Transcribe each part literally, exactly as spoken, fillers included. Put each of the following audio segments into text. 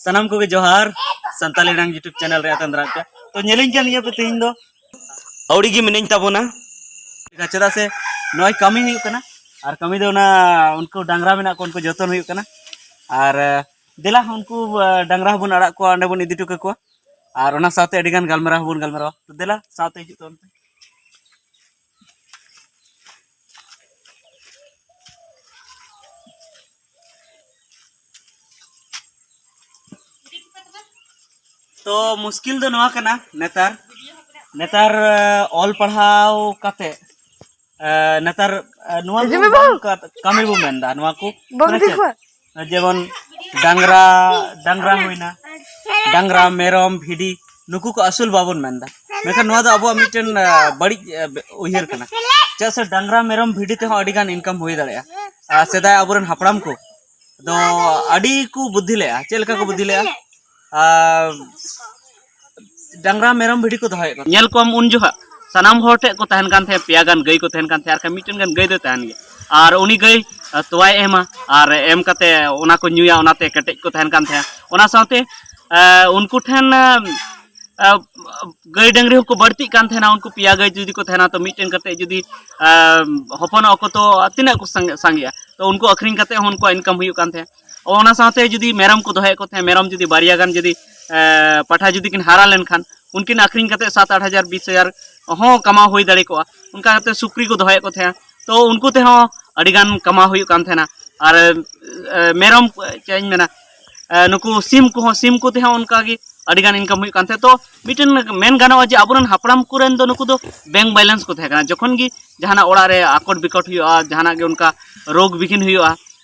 ᱥᱟᱱᱟᱢ ᱠᱚᱜᱮ ᱡᱚᱦᱟᱨ, ᱥᱟᱱᱛᱟᱞᱤ ᱟᱲᱟᱝ YouTube channel ᱨᱮ ᱟᱛᱮᱱ ᱫᱟᱨᱟᱢ ᱯᱮ᱾ ᱛᱚ, ᱧᱮᱞᱤᱧ ᱠᱟᱱ ᱜᱮᱭᱟ ᱯᱮ ᱛᱮᱦᱮᱧ ᱫᱚ᱾ ᱟᱹᱣᱲᱤ ᱜᱮ ᱢᱤᱱᱟᱹᱧ ᱛᱟᱵᱚᱱᱟ᱾ ᱪᱮᱫᱟᱜ ᱥᱮ ᱱᱚᱜᱼᱚᱭ ᱠᱟᱹᱢᱤ ᱦᱩᱭᱩᱜ ᱠᱟᱱᱟ, ᱟᱨ ᱠᱟᱹᱢᱤ ᱫᱚ ᱚᱱᱟ ᱩᱱᱠᱩ ᱰᱟᱝᱨᱟ ᱢᱮᱱᱟᱜ ᱠᱚᱣᱟ, ᱩᱱᱠᱩ ᱡᱚᱛᱚᱱ ᱦᱩᱭᱩᱜ ᱠᱟᱱᱟ᱾ ᱟᱨ, ᱮ, ᱫᱮᱞᱟ ᱩᱱᱠᱩ, ᱮ, ᱰᱟᱝᱨᱟ ᱦᱚᱸᱵᱚᱱ ᱟᱲᱟᱜ ᱠᱚᱣᱟ, ᱚᱸᱰᱮ ᱵᱚᱱ ᱤᱫᱤ ᱦᱚᱴᱚ ᱠᱟᱠᱚᱣᱟ᱾ ᱟᱨ ᱚᱱᱟ ᱥᱟᱶᱛᱮ ᱟᱹᱰᱤ ᱜᱟᱱ ᱜᱟᱞᱢᱟᱨᱟᱣ ᱦᱚᱸᱵᱚᱱ ᱜᱟᱞᱢᱟᱨᱟᱣᱟ᱾ ᱛᱚ ᱫᱮᱞᱟ ᱥᱟᱶᱛᱮ ᱦᱤᱡᱩᱜ ᱛᱟᱵᱚᱱ ᱯᱮ᱾ ᱛᱚ ᱢᱩᱥᱠᱤᱞ ᱫᱚ ᱱᱚᱣᱟ ᱠᱟᱱᱟ, ᱱᱮᱛᱟᱨ, ᱱᱮᱛᱟᱨ, ᱮ, ᱚᱞ ᱯᱟᱲᱦᱟᱣ ᱠᱟᱛᱮ, ᱮ, ᱱᱮᱛᱟᱨ, ᱮ, ᱱᱚᱣᱟ ᱠᱚ ᱟᱸᱡᱚᱢ ᱢᱮ ᱵᱟᱹᱵᱩ᱾ ᱵᱟᱝ ᱠᱟ-, ᱠᱟᱹᱢᱤ ᱵᱚ ᱢᱮᱱᱫᱟ, ᱱᱚᱣᱟ ᱠᱚ ᱵᱟᱹᱵᱩ ᱢᱟᱱᱮ ᱪᱮᱫ? ᱫᱤᱠᱩ᱾ ᱡᱮᱢᱚᱱ ᱰᱟᱝᱨᱟ, ᱰᱟᱝᱨᱟ ᱦᱩᱭᱱᱟ, ᱰᱟᱝᱨᱟ, ᱢᱮᱨᱚᱢ, ᱵᱷᱤᱰᱤ, ᱱᱩᱠᱩ ᱠᱚ ᱟᱹᱥᱩᱞ ᱵᱟᱵᱚᱱ ᱢᱮᱱᱫᱟ, ᱢᱮᱱᱠᱷᱟᱱ ᱱᱚᱣᱟ ᱫᱚ ᱟᱵᱚᱣᱟᱜ ᱢᱤᱫᱴᱮᱱ, ᱮ, ᱵᱟᱹᱲᱤᱡ, ᱮ, ᱩᱭᱦᱟᱹᱨ ᱠᱟᱱᱟ᱾ ᱪᱮᱫᱟᱜ ᱥᱮ ᱰᱟᱝᱨᱟ, ᱢᱮᱨᱚᱢ, ᱵᱷᱤᱰᱤ ᱛᱮᱦᱚᱸ ᱟᱹᱰᱤ ᱜᱟᱱ income ᱦᱩᱭ ᱫᱟᱲᱮᱭᱟᱜᱼᱟ᱾ ᱟᱨ ᱥᱮᱫᱟᱭ ᱟᱵᱚᱨᱮᱱ ᱦᱟᱯᱲᱟᱢ ᱠᱚ ᱫᱚ ᱟᱹᱰᱤ ᱠᱚ ᱵᱩᱫᱽᱫᱷᱤ ᱞᱮᱜᱼᱟ᱾ ᱪᱮᱫ ᱞᱮᱠᱟ ᱠᱚ ᱵᱩᱫᱽᱫᱷᱤ ᱞᱮᱜᱼᱟ? ᱟᱨ ᱰᱟᱝᱨᱟ, ᱢᱮᱨᱚᱢ, ᱵᱷᱤᱰᱤ ᱠᱚ ᱫᱚᱦᱚᱭᱮᱫ ᱠᱚ, ᱧᱮᱞ ᱠᱚᱣᱟᱢ ᱩᱱ ᱡᱚᱠᱷᱟ ᱥᱟᱱᱟᱢ ᱦᱚᱲ ᱴᱷᱮᱱ ᱠᱚ ᱛᱟᱦᱮᱱ ᱠᱟᱱ ᱛᱟᱦᱮᱸᱫ, ᱯᱮᱭᱟ ᱜᱟᱱ ᱜᱟᱹᱭ ᱠᱚ ᱛᱟᱦᱮᱱ ᱠᱟᱱ ᱛᱟᱦᱮᱸᱫ, ᱟᱨ ᱠᱷᱟᱱ ᱢᱤᱫᱴᱮᱱ ᱜᱟᱱ ᱜᱟᱹᱭ ᱫᱚᱭ ᱛᱟᱦᱮᱱ ᱜᱮᱭᱟ᱾ ᱟᱨ ᱩᱱᱤ ᱜᱟᱹᱭ, ᱟ, ᱛᱚᱣᱟᱭ ᱮᱢᱟ, ᱟᱨ ᱮᱢ ᱠᱟᱛᱮ ᱚᱱᱟ ᱠᱚ ᱧᱩᱭᱟ, ᱚᱱᱟᱛᱮ ᱠᱮᱴᱮᱡ ᱠᱚ ᱛᱟᱦᱮᱱ ᱠᱟᱱ ᱛᱟᱦᱮᱸᱫ᱾ ᱚᱱᱟ ᱥᱟᱶᱛᱮ, ᱟ, ᱩᱱᱠᱩ ᱴᱷᱮᱱ, ᱟ, ᱟ, ᱜᱟᱹᱭ ᱰᱟᱹᱝᱨᱤ ᱦᱚᱸᱠᱚ ᱵᱟᱹᱲᱛᱤᱜ ᱠᱟᱱ ᱛᱟᱦᱮᱱᱟ᱾ ᱩᱱᱠᱩ ᱯᱮᱭᱟ ᱜᱟᱹᱭ ᱡᱩᱫᱤ ᱠᱚ ᱛᱟᱦᱮᱱᱟ, ᱛᱚ ᱢᱤᱫᱴᱮᱱ ᱠᱟᱛᱮ ᱡᱩᱫᱤ, ᱟ, ᱦᱚᱯᱚᱱᱚᱜ ᱟᱠᱚ, ᱛᱚ ᱛᱤᱱᱟᱹᱜ ᱠᱚ ᱥᱟᱸᱜᱮ-, ᱥᱟᱸᱜᱮᱜᱼᱟ? ᱛᱚ ᱩᱱᱠᱩ ᱟᱹᱠᱷᱨᱤᱧ ᱠᱟᱛᱮ ᱦᱚᱸ ᱩᱱᱠᱩᱣᱟᱜ income ᱦᱩᱭᱩᱜ ᱠᱟᱱ ᱛᱟᱦᱮᱸᱫ᱾ ᱚᱱᱟ ᱥᱟᱶᱛᱮ ᱡᱩᱫᱤ ᱢᱮᱨᱚᱢ ᱠᱚ ᱫᱚᱦᱚᱭᱮᱫ ᱠᱚ ᱛᱟᱦᱮᱸᱫ, ᱢᱮᱨᱚᱢ ᱡᱩᱫᱤ ᱵᱟᱨᱭᱟ ᱜᱟᱱ ᱡᱩᱫᱤ, ᱮ, ᱯᱟᱴᱷᱟ ᱡᱩᱫᱤ ᱠᱤᱱ ᱦᱟᱨᱟ ᱞᱮᱱᱠᱷᱟᱱ, ᱩᱱᱠᱤᱱ ᱟᱹᱠᱷᱨᱤᱧ ᱠᱟᱛᱮ ᱥᱟᱛ ᱟᱴ ᱦᱟᱡᱟᱨ, ᱵᱤᱥ ᱦᱟᱡᱟᱨ ᱦᱚᱸ ᱠᱟᱢᱟᱣ ᱦᱩᱭ ᱫᱟᱲᱮ ᱠᱚᱜᱼᱟ᱾ ᱚᱱᱠᱟ ᱠᱟᱛᱮ ᱥᱩᱠᱨᱤ ᱠᱚ ᱫᱚᱦᱚᱭᱮᱫ ᱠᱚ ᱛᱟᱦᱮᱸᱫ, ᱛᱚ ᱩᱱᱠᱩ ᱛᱮᱦᱚᱸ ᱟᱹᱰᱤ ᱜᱟᱱ ᱠᱟᱢᱟᱣ ᱦᱩᱭᱩᱜ ᱠᱟᱱ ᱛᱟᱦᱮᱱᱟ᱾ ᱟᱨ, ᱮ, ᱢᱮᱨᱚᱢ, ᱪᱮᱫ ᱤᱧ ᱢᱮᱱᱟ, ᱮ, ᱱᱩᱠᱩ ᱥᱤᱢ ᱠᱚᱦᱚᱸ, ᱥᱤᱢ ᱠᱚ ᱛᱮᱦᱚᱸ ᱚᱱᱠᱟ ᱜᱮ ᱟᱹᱰᱤ ᱜᱟᱱ income ᱦᱩᱭᱩᱜ ᱠᱟᱱ ᱛᱟᱦᱮᱸᱫ᱾ ᱛᱚ ᱢᱤᱫᱴᱮᱱ ᱢᱮᱱ ᱜᱟᱱᱚᱜᱼᱟ ᱡᱮ ᱟᱵᱚᱨᱮᱱ ᱦᱟᱯᱲᱟᱢ ᱠᱚᱨᱮᱱ ᱫᱚ ᱱᱩᱠᱩ ᱫᱚ bank balance ᱠᱚ ᱛᱟᱦᱮᱸ ᱠᱟᱱᱟ᱾ ᱡᱚᱠᱷᱚᱱ ᱜᱮ ᱡᱟᱦᱟᱱᱟᱜ ᱚᱲᱟᱜ ᱨᱮ ᱟᱠᱚᱴ ᱵᱤᱠᱚᱴ ᱦᱩᱭᱩᱜᱼᱟ, ᱡᱟᱦᱟᱱᱟᱜ ᱜᱮ ᱚᱱᱠᱟ ᱨᱳᱜᱽ ᱵᱤᱜᱷᱤᱱ ᱦᱩᱭᱩᱜᱼᱟ,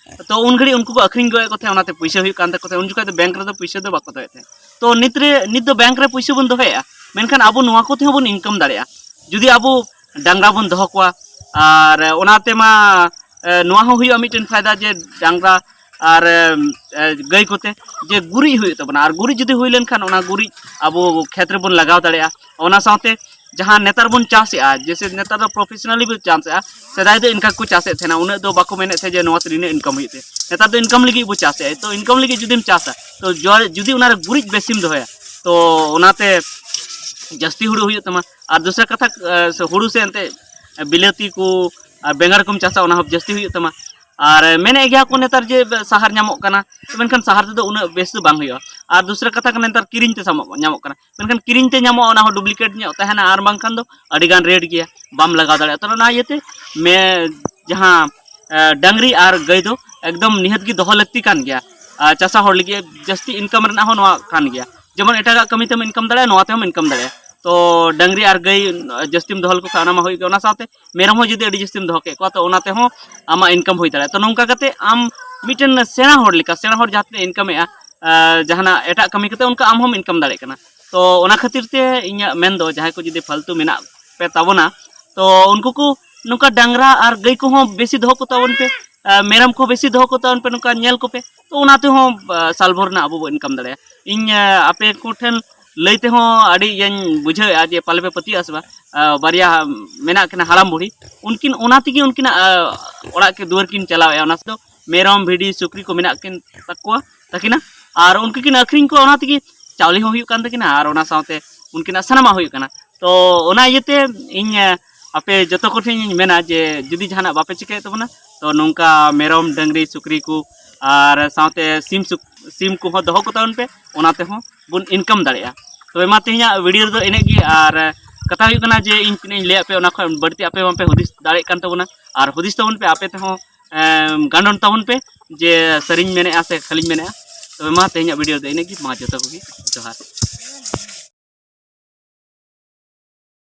ᱛᱚ ᱩᱱ ᱜᱷᱟᱹᱲᱤᱡ ᱩᱱᱠᱩ ᱠᱚ ᱟᱹᱠᱷᱨᱤᱧ ᱜᱚᱫ ᱮᱫ ᱠᱚ ᱛᱟᱦᱮᱸᱫ, ᱚᱱᱟᱛᱮ ᱯᱩᱭᱥᱟᱹ ᱦᱩᱭᱩᱜ ᱠᱟᱱ ᱛᱟᱠᱚ ᱛᱟᱦᱮᱸᱫ᱾ ᱩᱱ ᱡᱚᱠᱷᱚᱱ ᱫᱚ bank ᱨᱮᱫᱚ ᱯᱩᱭᱥᱟᱹ ᱫᱚ ᱵᱟᱠᱚ ᱫᱚᱦᱚᱭᱮᱫ ᱛᱟᱦᱮᱸᱫ᱾ ᱛᱚ ᱱᱤᱛ ᱨᱮ, ᱱᱤᱛ ᱫᱚ bank ᱨᱮ ᱯᱩᱭᱥᱟᱹ ᱵᱚᱱ ᱫᱚᱦᱚᱭᱮᱫᱼᱟ, ᱢᱮᱱᱠᱷᱟᱱ ᱟᱵᱚ ᱱᱚᱣᱟ ᱠᱚᱛᱮ ᱦᱚᱸ ᱵᱚᱱ income ᱫᱟᱲᱮᱭᱟᱜᱼᱟ᱾ ᱡᱩᱫᱤ ᱟᱵᱚ ᱰᱟᱝᱨᱟ ᱵᱚᱱ ᱫᱚᱦᱚ ᱠᱚᱣᱟ, ᱟᱨ ᱚᱱᱟ ᱛᱮᱢᱟ, ᱮ, ᱱᱚᱣᱟ ᱦᱚᱸ ᱦᱩᱭᱩᱜᱼᱟ ᱢᱤᱫᱴᱮᱱ ᱯᱷᱟᱭᱫᱟ, ᱡᱮ ᱰᱟᱝᱨᱟ ᱟᱨ, ᱮ, ᱜᱟᱹᱭ ᱠᱚᱛᱮ ᱡᱮ ᱜᱩᱨᱤᱡ ᱦᱩᱭᱩᱜ ᱛᱟᱵᱚᱱᱟ, ᱟᱨ ᱜᱩᱨᱤᱡ ᱡᱩᱫᱤ ᱦᱩᱭ ᱞᱮᱱᱠᱷᱟᱱ ᱚᱱᱟ ᱜᱩᱨᱤᱡ ᱟᱵᱚ ᱠᱷᱮᱛ ᱨᱮᱵᱚᱱ ᱞᱟᱜᱟᱣ ᱫᱟᱲᱮᱭᱟᱜᱼᱟ᱾ ᱚᱱᱟ ᱥᱟᱶᱛᱮ ᱡᱟᱦᱟᱸ ᱱᱮᱛᱟᱨ ᱵᱚᱱ ᱪᱟᱥᱮᱜᱼᱟ, ᱡᱮᱭᱥᱮ ᱱᱮᱛᱟᱨ ᱫᱚ ᱯᱨᱚᱯᱷᱮᱥᱚᱱᱟᱞᱤ ᱵᱚᱱ ᱪᱟᱥᱮᱜᱼᱟ, ᱥᱮᱫᱟᱭ ᱫᱚ ᱤᱱᱠᱟ ᱠᱚ ᱪᱟᱥᱮᱫ ᱛᱟᱦᱮᱱᱟ, ᱩᱱᱟᱹᱜ ᱫᱚ ᱵᱟᱠᱚ ᱢᱮᱱᱮᱫ ᱛᱟᱦᱮᱸ ᱡᱮ ᱱᱚᱣᱟ ᱛᱮ ᱱᱤᱱᱟᱹᱜ ᱤᱱᱠᱟᱢ ᱦᱩᱭᱩᱜ ᱛᱮ᱾ ᱱᱮᱛᱟᱨ ᱫᱚ ᱤᱱᱠᱟᱢ ᱞᱟᱹᱜᱤᱫ ᱵᱚ ᱪᱟᱥᱮᱜᱼᱟ, ᱛᱚ ᱤᱱᱠᱟᱢ ᱞᱟᱹᱜᱤᱫ ᱡᱩᱫᱤᱢ ᱪᱟᱥᱟ, ᱛᱚ ᱡᱚ- ᱡᱩᱫᱤ ᱚᱱᱟᱨᱮ ᱜᱩᱨᱤᱡ ᱵᱮᱥᱤᱢ ᱫᱚᱦᱚᱭᱟ, ᱛᱚ ᱚᱱᱟᱛᱮ ᱡᱟᱹᱥᱛᱤ ᱦᱩᱲᱩ ᱦᱩᱭᱩᱜ ᱛᱟᱢᱟ᱾ ᱟᱨ ᱫᱚᱥᱨᱟ ᱠᱟᱛᱷᱟ, ᱮ, ᱥᱮ ᱦᱩᱲᱩ ᱥᱮ ᱮᱱᱛᱮ ᱵᱤᱞᱟᱹᱛᱤ ᱠᱚ ᱟᱨ ᱵᱮᱸᱜᱟᱲ ᱠᱚᱢ ᱪᱟᱥᱟ, ᱚᱱᱟ ᱦᱚᱸ ᱡᱟᱹᱥᱛᱤ ᱦᱩᱭᱩᱜ ᱛᱟᱢᱟ᱾ ᱟᱨ ᱢᱮᱱᱮᱫ ᱜᱮᱭᱟ ᱠᱚ ᱱᱮᱛᱟᱨ ᱡᱮ ᱥᱟᱦᱟᱨ ᱧᱟᱢᱚᱜ ᱠᱟᱱᱟ, ᱢᱮᱱᱠᱷᱟᱱ ᱥᱟᱦᱟᱨ ᱛᱮᱫᱚ ᱩᱱᱟᱹᱜ ᱵᱮᱥ ᱫᱚ ᱵᱟᱝ ᱦᱩᱭᱩᱜᱼᱟ᱾ ᱟᱨ ᱫᱚᱥᱨᱟ ᱠᱟᱛᱷᱟ ᱠᱟᱱᱟ, ᱱᱮᱛᱟᱨ ᱠᱤᱨᱤᱧ ᱛᱮ ᱥᱟᱢᱚᱜ- ᱧᱟᱢᱚᱜ ᱠᱟᱱᱟ, ᱢᱮᱱᱠᱷᱟᱱ ᱠᱤᱨᱤᱧ ᱛᱮ ᱧᱟᱢᱚᱜᱼᱟ, ᱚᱱᱟ ᱦᱚᱸ ᱰᱩᱯᱞᱤᱠᱮᱴ ᱧᱚᱜ ᱛᱟᱦᱮᱱᱟ, ᱟᱨ ᱵᱟᱝᱠᱷᱟᱱ ᱫᱚ ᱟᱹᱰᱤ ᱜᱟᱱ ᱨᱮᱴ ᱜᱮᱭᱟ, ᱵᱟᱢ ᱞᱟᱜᱟᱣ ᱫᱟᱲᱮᱭᱟᱜᱼᱟ᱾ ᱛᱚ ᱚᱱᱟ ᱤᱭᱟᱹᱛᱮ ᱢᱮ ᱡᱟᱦᱟᱸ ᱮ, ᱰᱟᱝᱨᱤ ᱟᱨ ᱜᱟᱹᱭ ᱫᱚ ᱮᱠᱫᱚᱢ ᱱᱤᱦᱟᱹᱛ ᱜᱮ ᱫᱚᱦᱚ ᱞᱟᱹᱠᱛᱤ ᱠᱟᱱ ᱜᱮᱭᱟ᱾ ᱟᱨ ᱪᱟᱥᱟ ᱦᱚᱲ ᱞᱟᱹᱜᱤᱫ ᱡᱟᱹᱥᱛᱤ ᱤᱱᱠᱟᱢ ᱨᱮᱱᱟᱜ ᱦᱚᱸ ᱱᱚᱣᱟ ᱠᱟᱱ ᱜᱮᱭᱟ᱾ ᱡᱮᱢᱚᱱ ᱮᱴᱟᱜᱟᱜ ᱠᱟᱹᱢᱤ ᱛᱮᱢ ᱤᱱᱠᱟᱢ ᱫᱟᱲᱮᱭᱟᱜᱼᱟ, ᱱᱚᱣᱟ ᱛᱮᱦᱚᱸᱢ ᱤᱱᱠᱟᱢ ᱫᱟᱲᱮᱭᱟᱜᱼᱟ᱾ ᱛᱚ ᱰᱟᱝᱨᱤ ᱟᱨ ᱜᱟᱹᱭ ᱡᱟᱹᱥᱛᱤᱢ ᱫᱚᱦᱚ ᱞᱮᱠᱚ ᱠᱷᱟᱱ ᱚᱱᱟ ᱢᱟ ᱦᱩᱭᱩᱜ ᱜᱮ, ᱚᱱᱟ ᱥᱟᱶᱛᱮ ᱢᱮᱨᱚᱢ ᱦᱚᱸ ᱡᱩᱫᱤ ᱟᱹᱰᱤ ᱡᱟᱹᱥᱛᱤᱢ ᱫᱚᱦᱚ ᱠᱮᱫ ᱠᱚᱣᱟ, ᱛᱚ ᱚᱱᱟ ᱛᱮᱦᱚᱸ ᱟᱢᱟᱜ ᱤᱱᱠᱟᱢ ᱦᱩᱭ ᱫᱟᱲᱮᱭᱟᱜᱼᱟ᱾ ᱛᱚ ᱱᱚᱝᱠᱟ ᱠᱟᱛᱮ ᱟᱢ ᱢᱤᱫᱴᱮᱱ ᱥᱮᱬᱟ ᱦᱚᱲ ᱞᱮᱠᱟ, ᱥᱮᱬᱟ ᱦᱚᱲ ᱡᱟᱦᱟᱸ ᱛᱤᱱᱟᱹᱜ ᱤᱱᱠᱟᱢᱮᱜᱼᱟ, ᱟᱨ ᱡᱟᱦᱟᱱᱟᱜ ᱮᱴᱟᱜ ᱠᱟᱹᱢᱤ ᱠᱟᱛᱮ ᱚᱱᱠᱟ ᱟᱢ ᱦᱚᱸᱢ ᱤᱱᱠᱟᱢ ᱫᱟᱲᱮᱭᱟᱜ ᱠᱟᱱᱟ᱾ ᱛᱚ ᱚᱱᱟ ᱠᱷᱟᱹᱛᱤᱨ ᱛᱮ ᱤᱧᱟᱹᱜ ᱢᱮᱱ ᱫᱚ, ᱡᱟᱦᱟᱸᱭ ᱠᱚ ᱡᱩᱫᱤ ᱯᱷᱟᱞᱛᱩ ᱢᱮᱱᱟᱜ ᱯᱮ ᱛᱟᱵᱚᱱᱟ, ᱛᱚ ᱩᱱᱠᱩ ᱠᱚ ᱱᱚᱝᱠᱟ ᱰᱟᱝᱨᱟ ᱟᱨ ᱜᱟᱹᱭ ᱠᱚᱦᱚᱸ ᱵᱮᱥᱤ ᱫᱚᱦᱚ ᱠᱚ ᱛᱟᱵᱚᱱ ᱯᱮ, ᱟᱨ ᱢᱮᱨᱚᱢ ᱠᱚᱦᱚᱸ ᱵᱮᱥᱤ ᱫᱚᱦᱚ ᱠᱚ ᱛᱟᱵᱚᱱ ᱯᱮ, ᱱᱚᱝᱠᱟ ᱧᱮᱞ ᱠᱚᱯᱮ᱾ ᱛᱚ ᱚᱱᱟ ᱛᱮᱦᱚᱸ, ᱟᱨ ᱥᱟᱞ ᱵᱷᱳᱨ ᱨᱮᱱᱟᱜ ᱟᱵᱚ ᱵᱚ ᱤᱱᱠᱟᱢ ᱫᱟᱲᱮᱭᱟᱜᱼᱟ᱾ ᱤᱧ, ᱟᱨ ᱟᱯᱮ ᱠᱚᱴᱷᱮᱱ ᱞᱟᱹᱭ ᱛᱮᱦᱚᱸ ᱟᱹᱰᱤ ᱤᱭᱟᱹᱧ ᱵᱩᱡᱷᱟᱹᱣᱮᱫᱼᱟ ᱡᱮ ᱯᱟᱞᱮ ᱯᱮ ᱯᱟᱹᱛᱭᱟᱹᱜᱼᱟ ᱥᱮ ᱵᱟᱝ᱾ ᱟᱨ ᱵᱟᱨᱭᱟ ᱢᱮᱱᱟᱜ ᱠᱤᱱᱟ ᱦᱟᱲᱟᱢ ᱵᱩᱲᱦᱤ, ᱩᱱᱠᱤᱱ ᱚᱱᱟ ᱛᱮᱜᱮ ᱩᱱᱠᱤᱱᱟᱜ, ᱟᱨ ᱚᱲᱟᱜ ᱠᱤ ᱫᱩᱣᱟᱹᱨ ᱠᱤᱱ ᱪᱟᱞᱟᱣᱮᱫᱼᱟ, ᱚᱱᱟ ᱥᱟᱶ ᱢᱮᱨᱚᱢ, ᱵᱷᱤᱰᱤ, ᱥᱩᱠᱨᱤ ᱠᱚ ᱢᱮᱱᱟᱜ ᱠᱤᱱ ᱛᱟᱠᱚᱣᱟ, ᱛᱟᱹᱠᱤᱱᱟ, ᱟᱨ ᱩᱱᱠᱩ ᱠᱤᱱ ᱟᱹᱠᱷᱨᱤᱧ ᱠᱚᱣᱟ, ᱚᱱᱟ ᱛᱮᱜᱮ ᱪᱟᱣᱞᱮ ᱦᱚᱸ ᱦᱩᱭᱩᱜ ᱠᱟᱱ ᱛᱟᱹᱠᱤᱱᱟ ᱟᱨ ᱚᱱᱟ ᱥᱟᱶᱛᱮ ᱩᱱᱠᱤᱱᱟᱜ ᱥᱟᱱᱟᱢᱟᱜ ᱦᱩᱭᱩᱜ ᱠᱟᱱᱟ᱾ ᱛᱚ ᱚᱱᱟ ᱤᱭᱟᱹᱛᱮ ᱤᱧ, ᱟᱯᱮ ᱡᱚᱛᱚ ᱠᱚᱴᱷᱮᱱ ᱤᱧ ᱢᱮᱱᱟ ᱡᱮ ᱡᱩᱫᱤ ᱡᱟᱦᱟᱱᱟᱜ ᱵᱟᱯᱮ ᱪᱤᱠᱟᱹᱭᱮᱫ ᱛᱟᱵᱚᱱᱟ, ᱛᱚ ᱱᱚᱝᱠᱟ ᱢᱮᱨᱚᱢ, ᱰᱟᱹᱝᱨᱤ, ᱥᱩᱠᱨᱤ ᱠᱚ ᱟᱨ ᱥᱟᱶᱛᱮ ᱥᱤᱢ ᱥᱩᱠ- ᱥᱤᱢ ᱠᱚᱦᱚᱸ ᱫᱚᱦᱚ ᱠᱚ ᱛᱟᱵᱚᱱ ᱯᱮ, ᱚᱱᱟ ᱛᱮᱦᱚᱸ ᱵᱚᱱ ᱤᱱᱠᱟᱢ ᱫᱟᱲᱮᱭᱟᱜᱼᱟ᱾ ᱛᱚᱵᱮ ᱢᱟ ᱛᱮᱦᱮᱧᱟᱜ ᱵᱷᱤᱰᱤᱭᱳ ᱨᱮᱫᱚ ᱤᱱᱟᱹᱜ ᱜᱮ, ᱟᱨ ᱠᱟᱛᱷᱟ ᱦᱩᱭᱩᱜ ᱠᱟᱱᱟ ᱡᱮ ᱤᱧ ᱛᱤᱱᱟᱹᱜ ᱤᱧ ᱞᱟᱹᱭᱟᱫ ᱯᱮ, ᱚᱱᱟ ᱠᱷᱚᱱ ᱵᱟᱹᱲᱛᱤ ᱟᱯᱮ ᱢᱟᱯᱮ ᱦᱩᱫᱤᱥ ᱫᱟᱲᱮᱭᱟᱜ ᱠᱟᱱ ᱛᱟᱵᱚᱱᱟ, ᱟᱨ ᱦᱩᱫᱤᱥ ᱛᱟᱵᱚᱱ ᱯᱮ ᱟᱯᱮ ᱛᱮᱦᱚᱸ, ᱮᱢ, ᱜᱟᱱᱰᱚᱱ ᱛᱟᱵᱚᱱ ᱯᱮ ᱡᱮ ᱥᱟᱹᱨᱤᱧ ᱢᱮᱱᱮᱫᱼᱟ ᱥᱮ ᱠᱷᱟᱹᱞᱤᱧ ᱢᱮᱱᱮᱫᱼᱟ᱾ ᱛᱚᱵᱮ ᱢᱟ ᱛᱮᱦᱮᱧᱟᱜ ᱵᱷᱤᱰᱤᱭᱳ ᱫᱚ ᱤᱱᱟᱹᱜ ᱜᱮ, ᱢᱟ ᱡᱚᱛᱚ ᱠᱚᱜᱮ ᱡᱚᱦᱟᱨ᱾